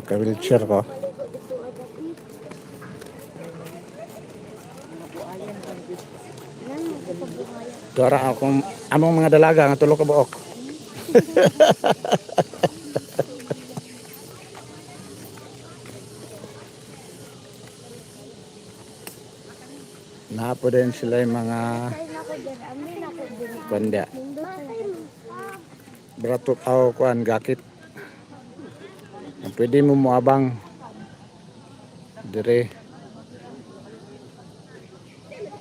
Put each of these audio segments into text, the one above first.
Ka-wheelchair ko. Dara akong among mga dalaga nga tulo ka buok. Napo din sila yung mga kuan. Brato aw kuan gakit. Ang pwede mo moabang dire.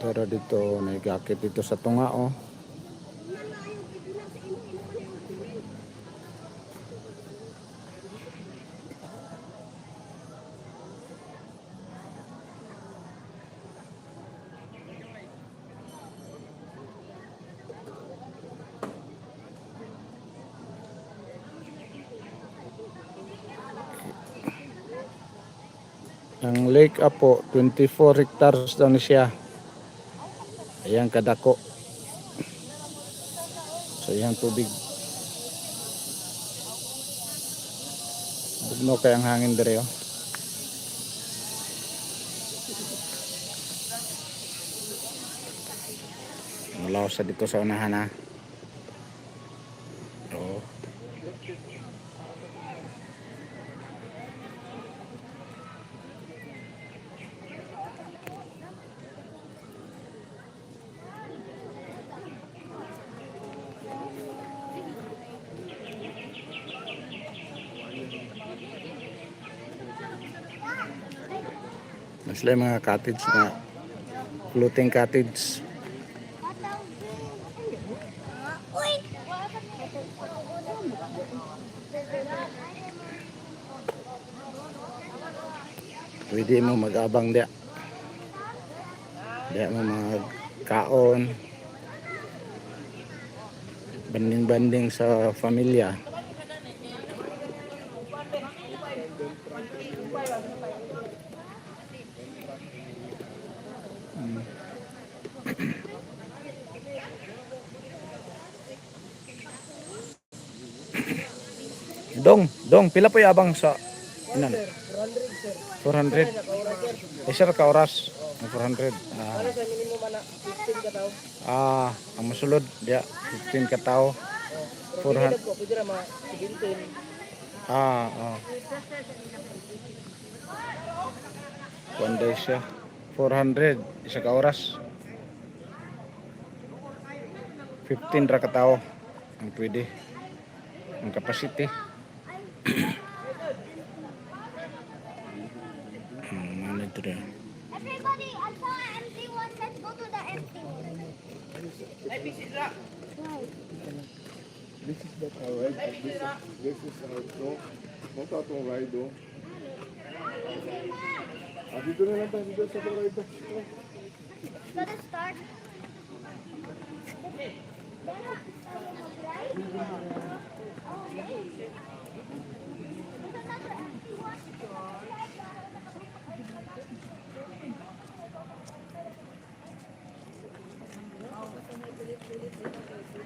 Tara dito, may gakit dito sa tunga oh. Ang Lake Apo, 24 hectares daw ni siya. Ayan kadako. Sa iyang tubig. Bugno kay ang hangin dire oh. Mulaw sa dito sa unahan ha. Oh. Sila yung mga cottage na floating cottage. Uy! Pwede mo mag-abang diya. Diya mo magkaon. Banding-banding sa familia. Dong, dong, pila po abang sa inan? 400. Eh sir, ka oras. Ang 400. Ah. Ano sa minimum ana 15 ka tao. Ah, ang masulod, diya, 15 ka tao. Pero 400. pwede ko, pwede ra mga 17. Ah. One day siya. 400, isa ka oras. 15 ra ka tao ang pwede. Ang capacity. Ano ito rin? Everybody, I saw an empty one. Let's go to the empty one. Why? This is not our ride. This is our no. Not atong ride oh. Ah, dito na lang tayo dito sa atong ride. Oh. Gonna start.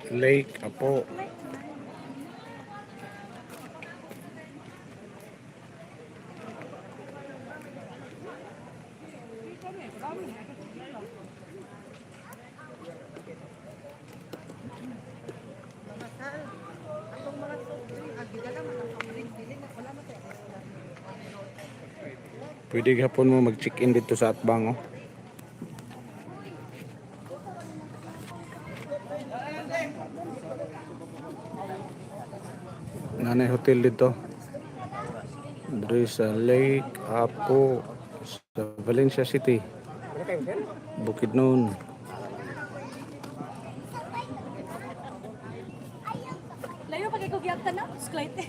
Lake Apo. Pwede gihapon mo mag-check-in dito sa Atbang oh. Nanay hotel dito. Diri sa Lake Apo sa Valencia City. Bukidnon. Layo pa kay kog yagta na, sklite.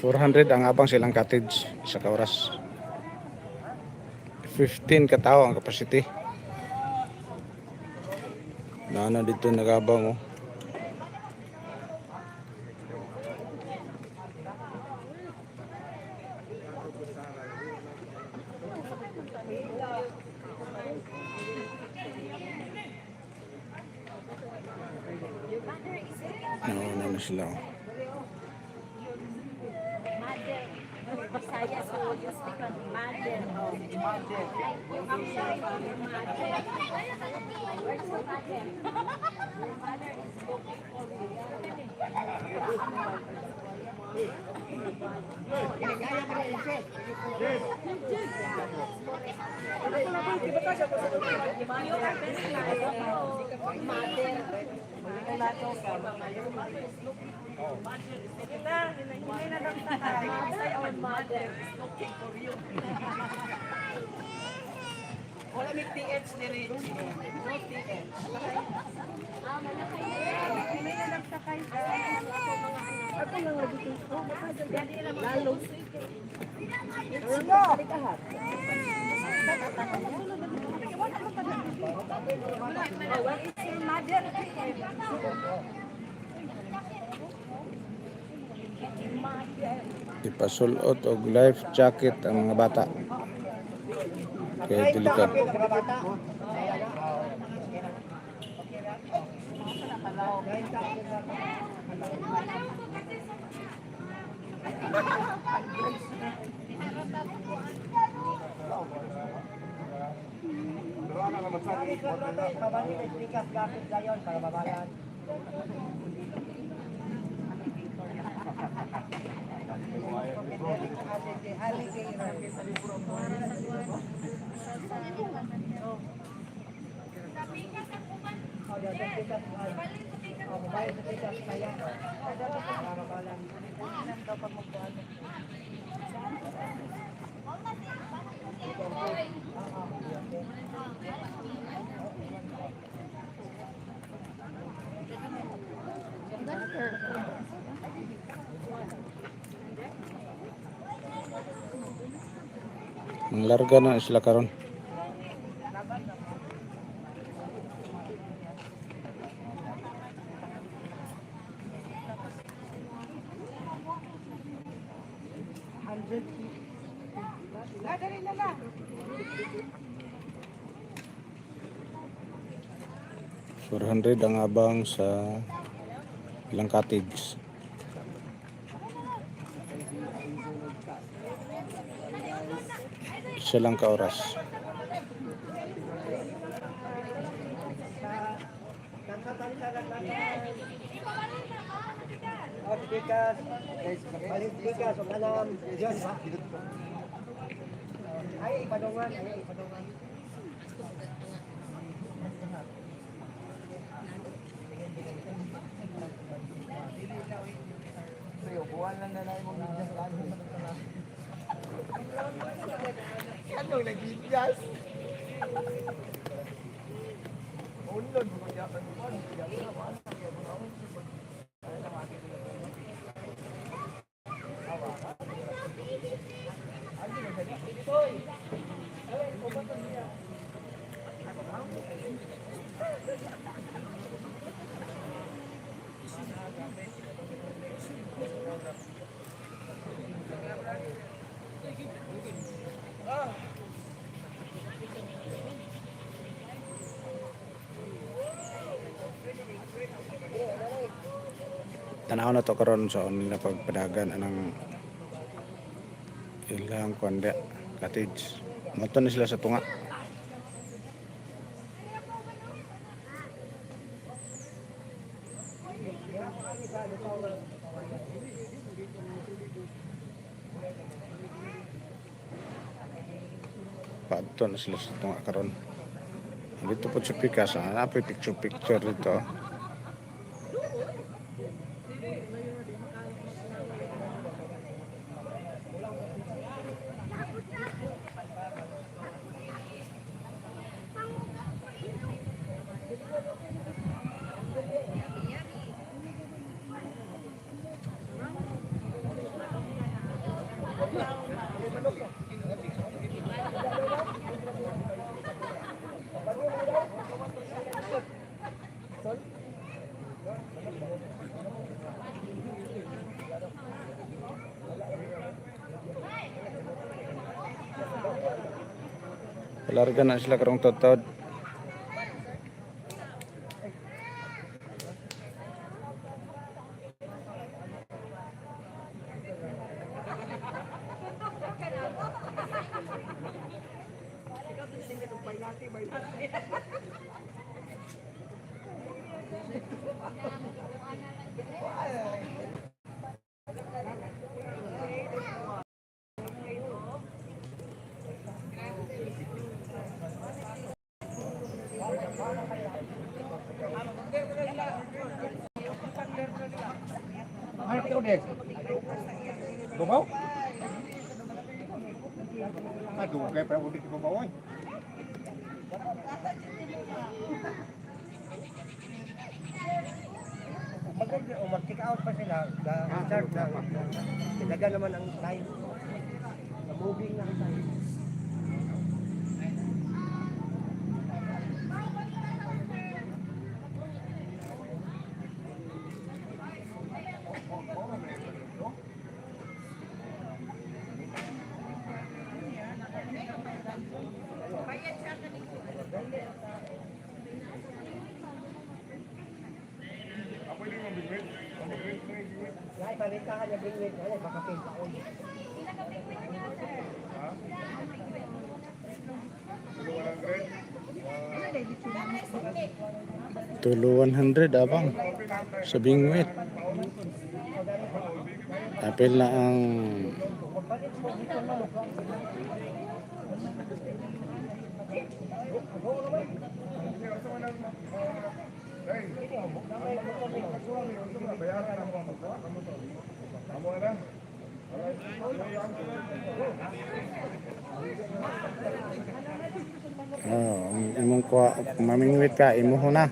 400 ang abang silang cottage sa ka oras. 15 katao ang capacity. Nana dito nagabang oh. Na sila, oh. Mother. Bisaya, so you speak on mother. Oh. Mother. Where's your mother? Your mother is looking for you. You are very nice. Mother. Mother or mother is looking for you. Wala may TH diri. No TH. Where is your mother? Ipasulot og life jacket ang mga bata. Kay delikado. Mga bata. Manglarga na sila karon. $400 ang abang sa ilang cottage. Isa lang ka oras. Oh, tikas. Balik tikas ug alam. Diyan ba? Ay, ipadungan, ay ipadungan. Tanaw na to karon sa nila pagpadagan anang ilang kuan dia, cottage. Moto na sila sa tunga. Paadto na sila sa tunga karon. Dito po sa Pikas, ah, napoy picture picture dito. Larga na sila karong totod. Ano ito, Dex? Bumaw? Aduh, kayak pernah udah di bawah. Mag-kick out pa sila, start na. Talaga naman ang time. Moving na ang time. Ay, palitahan niya bingwit. Ay, baka pintaon. Tulo 100 abang sa bingwit. Apil na ang Oh, ang imong kuha, kung mamingwit ka, imo na.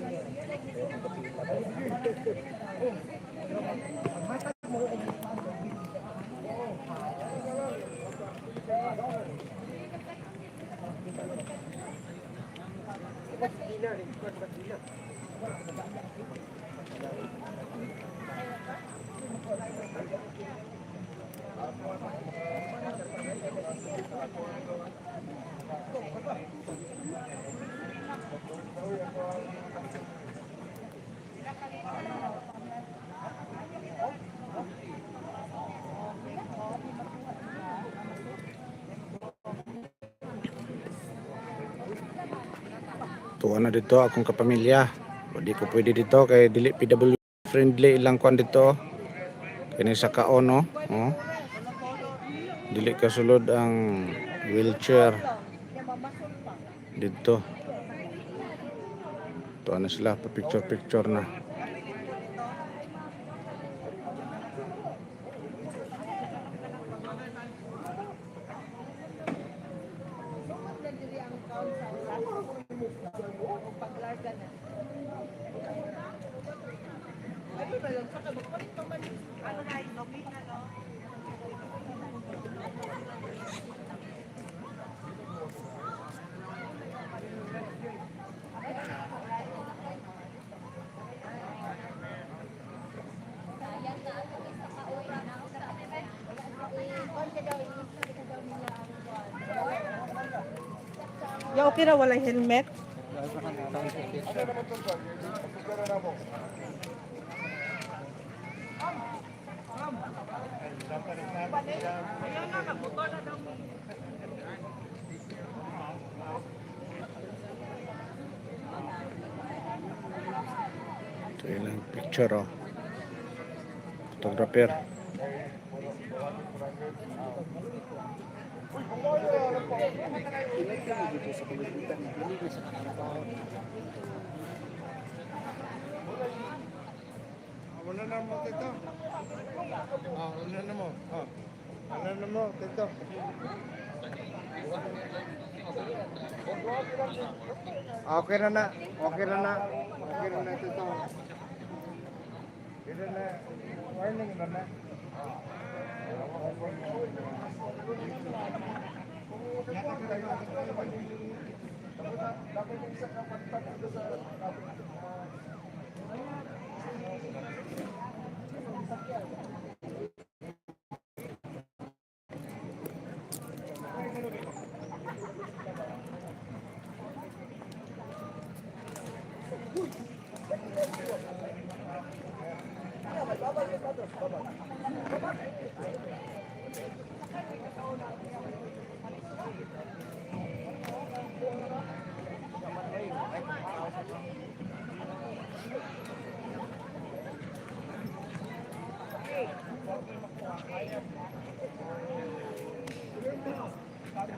Tuwa na dito akong kapamilya. Di ko pwede dito kay dili PW friendly ilang kuan dito. Kini sa kaon, no. Oh. Dili kasulod ang wheelchair dito. Tuwa na sila pa picture picture na. Ya, okay ra walay helmet. Ito ilang picture, oh. Photographer. Wala na mo, tito. Ah, wala na mo. Ah. Wala na mo, tito. Okay na na. Okay na na. Okay na na, tito. Okay na na. Warning na na. Ah.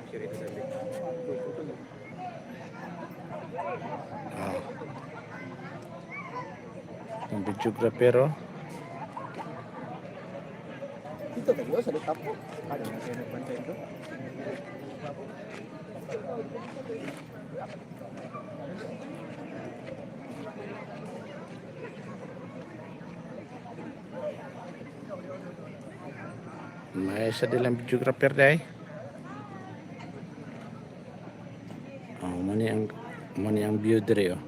Ang videographer oh. Dito tayo sa tapo. May isa din lang videographer day. Oh, mani ang view dire oh.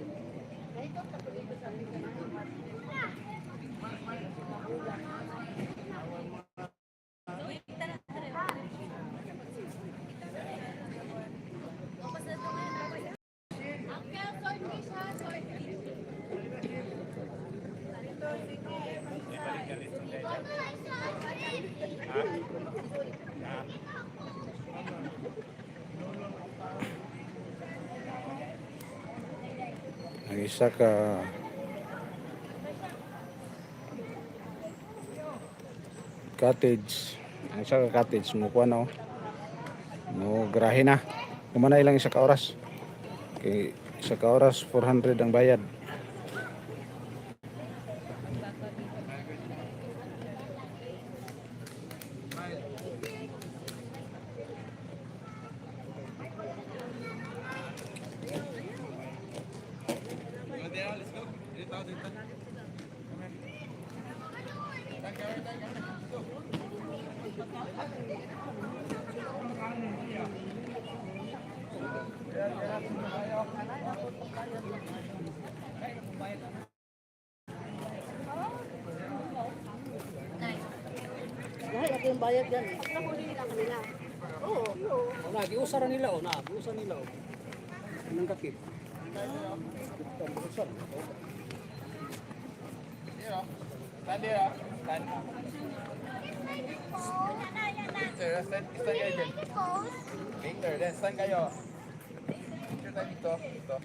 Ang isa ka cottage. Ang isa ka cottage mo kuan oh. Mo grahe na. Kumana ilang isa ka oras. Kay isa ka oras 400 ang bayad. Lahat ako yung bayad yan. Oh, na giusara nila oh, na giusara nila oh. Anong kapit? Later, stand, stand kayo dyan. Later, then stand kayo. Picture tayo dito. Dito.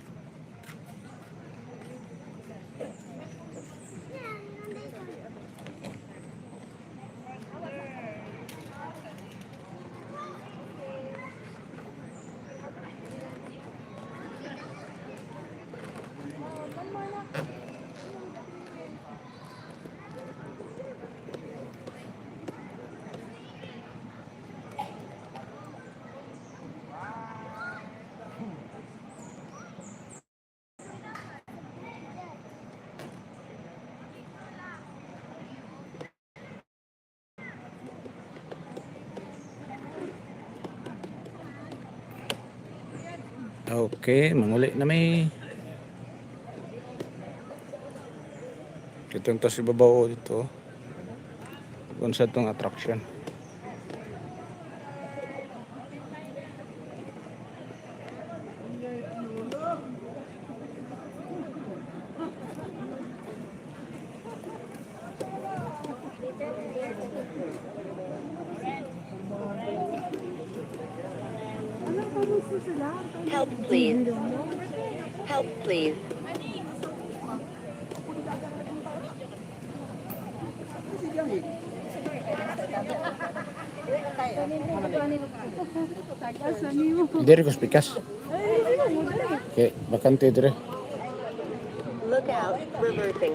Okay, manguli na may. Dito ang tas ibabaw oh, dito. Kung sa itong attraction. Help, please. Help, please. Diri ko spikas. Okay, bakante dire. Look out, reversing.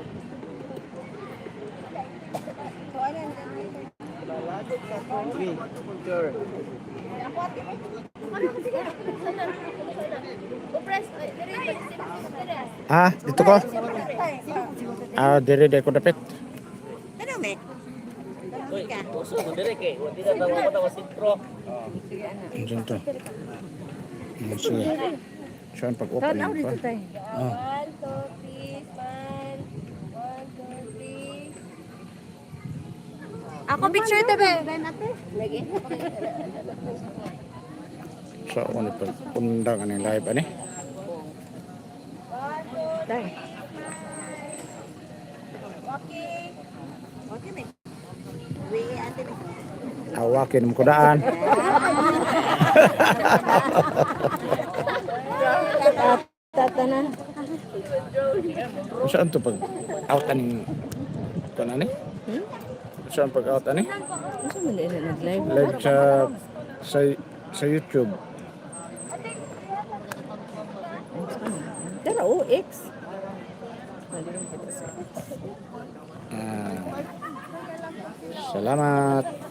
Ah, dito ko. Ah, dire dire ko dapit. Diyan to. Sige. Saan pag-open pa? Ah. 1, 2, 3, smile. 1, 2, 3. Ako picture tabi. Sa ako ni pag-undang ani live ani. Awakin mo ko daan. Tata na. Saan to pag out aning kuan ani? Saan pag out ani? Ano man nila nag-live? Live sa sa Sa YouTube. Dara oh, X. Ah, di rin kita sa X. Ah. Salamat.